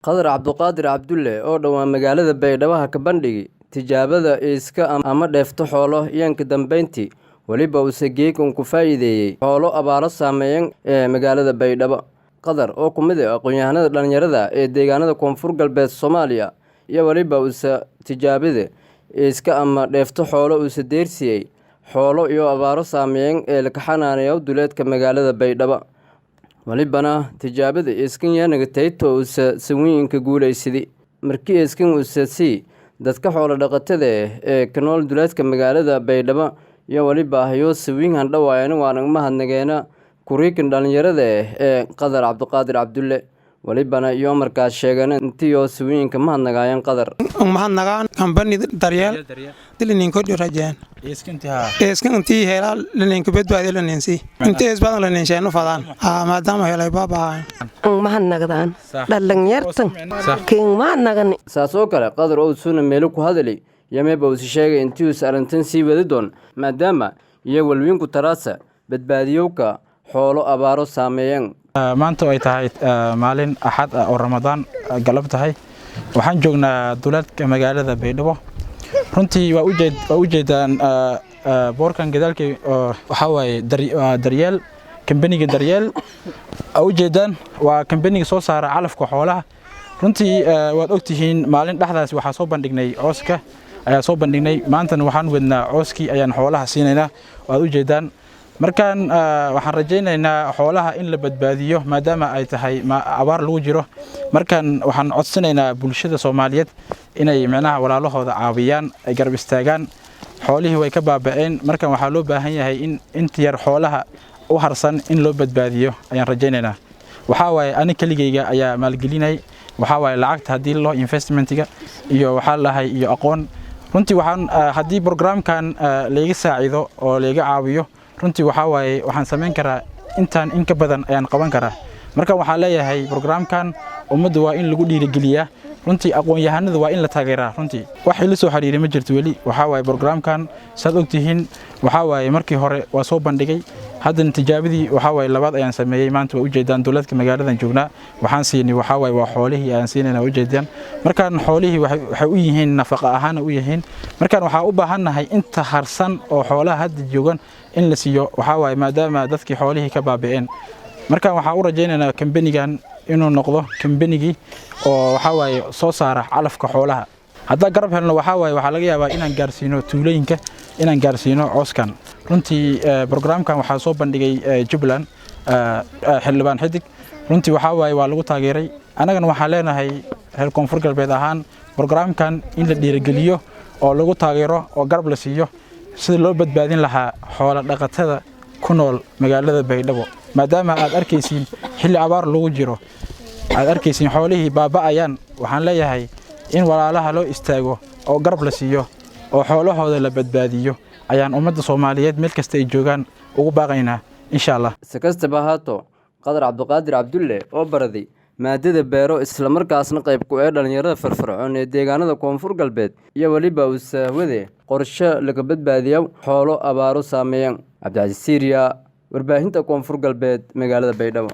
Qadar Cabduqaadir Cabdulle oo dhowaan magaalada Baydhabo ka bandhigay tijaabada iiska ama dheefta xoolo iyo ka dambeyntii weliba uuse geegan ku faa'iideeyay xoolo abaaro saameeyeen ee magaalada Baydhabo. Qadar oo ku mid ah aqoon-yahanada dhalinyarada ee deegaanada Koonfur Galbeed Soomaaliya iyo weliba uuse tijaabada iiska ama dheefta xoolo uuse deersiyay xoolo iyo abaaro saameeyeen ee la kaxanaaneeyo duleedka magaalada Baydhabo. Walibana tijaabada iiskan yanaga tayto uuse sawiyinka guuleysidii markii iiskan uuse sii dadka xoolo dhaqatada ee ka nool duleedka magaalada Baydhabo iyo waliba hayo sawiin handhawaayana waan mahadnageena kuriikan dhalinyarada ee Qadar Cabduqaadir Cabdulle. Walibana iyo markaas sheegana intiyo sawiinka mahadnagaayeen Qadar. Mahadnagaan kambani Daryeel dilininko rajeen eeskan intii heelaa lininka badbaadi lininsi intii ees badan lininsheenu fadaan maadaama helay baabaahan. Mahadnagdaan dhalinyartan kiin mahadnagani. Saas oo kale Qadar oo suuna meelo ku hadali yameba uuse sheegay intii uus arrintan sii wadi doon maadaama iyo walwiinku taraasa badbaadiyowka xoolo abaaro saameeyeen. Maanta oo ay tahay maalin Axad ah oo Ramadaan galab tahay, waxaan joognaa duleedka magaalada Baydhabo. Runtii waa ujeedaan boorkan gadaalkay, waxaa waaye Daryeel, kambaniga Daryeel aa ujeedaan, waa kambaniga soo saara calafka xoolaha. Runtii waad ogtihiin, maalin dhexdaas waxaa soo bandhignay cooska ayaa soo bandhignay. Maantana waxaan wadnaa cooskii ayaan xoolaha siinaynaa, waad ujeedaan. Markaan waxaan rajaynaynaa xoolaha in la badbaadiyo maadaama ay tahay abaar lagu jiro. Markaan waxaan codsanaynaa bulshada Soomaaliyeed inay micnaha walaalahooda caawiyaan, ay garab istaagaan. Xoolihii way ka baaba'een, markaan waxaa loo baahan yahay in inta yar xoolaha u harsan in loo badbaadiyo ayaan rajaynaynaa. Waxaa waaye ani keligayga ayaa maalgelinay, waxaa waaye lacagta haddii loo investmentiga iyo waxaa lahay iyo aqoon. Runtii waxaan haddii programkan layga saacido oo layga caawiyo, runtii waxaa waaye waxaan samayn karaa intaan in ka badan ayaan qaban karaa. Marka waxaan leeyahay programkan ummadda waa in lagu dhiirigeliyaa. Runtii aqoon-yahanada waa in la taageeraa. Runtii wax ila soo xiriiray ma jirto weli. Waxaa waaye programkan saad ogtihiin, waxaa waaye markii hore waa soo bandhigay, haddana tijaabadii waxaa waaye labaad ayaan sameeyey. Maanta waa ujeedaan, dowladka magaaladan joognaa. Waxaan siinay waxaa waaye waa xoolihii ayaan siinayna, waa ujeedaan. Markaan xoolihii waxay u yihiin nafaqa ahaana u yihiin. Markaan waxaa u baahannahay inta harsan oo xoolaha hadda joogan in la siiyo, waxaa waaye maadaama dadkii xoolihii ka baabi'een. Markaan waxaa u rajaynaynaa kambanigan inuu noqdo kambanigii oo waxaa waaye soo saara calafka xoolaha. Haddaan garab helno, waxaa waaye waxaa laga yaabaa inaan gaarsiino tuulooyinka, inaan gaarsiino cooskan. Runtii programkan waxaa soo bandhigay Jubbaland Xildhibaan Xidig. Runtii waxaa waaye waa lagu taageeray. Annagana waxaan leenahay reer Koonfur Galbeed ahaan programkan in la dhiirigeliyo oo lagu taageero oo garab la siiyo sida loo badbaadin lahaa xoola dhaqatada ku nool magaalada Baydhabo, maadaama aad arkaysiin xilli abaar lagu jiro, aad arkaysiin xoolihii baaba'ayaan. Waxaan leeyahay in walaalaha loo istaago oo garab la siiyo oo xoolahooda la badbaadiyo ayaan ummadda Soomaaliyeed meel kasta ay joogaan ugu baaqaynaa, insha Allah. Si kastaba haato, Qadar Cabduqaadir Cabdulle oo baraday maadada beero islamarkaasna qayb ku ee dhalinyarada firfircoon ee deegaanada Koonfur Galbeed iyo weliba uusahwade qorshe laga badbaadiyo xoolo abaaro saameeyeen. Cabdicasiis Siiriya, warbaahinta Koonfur Galbeed, magaalada Baydhabo.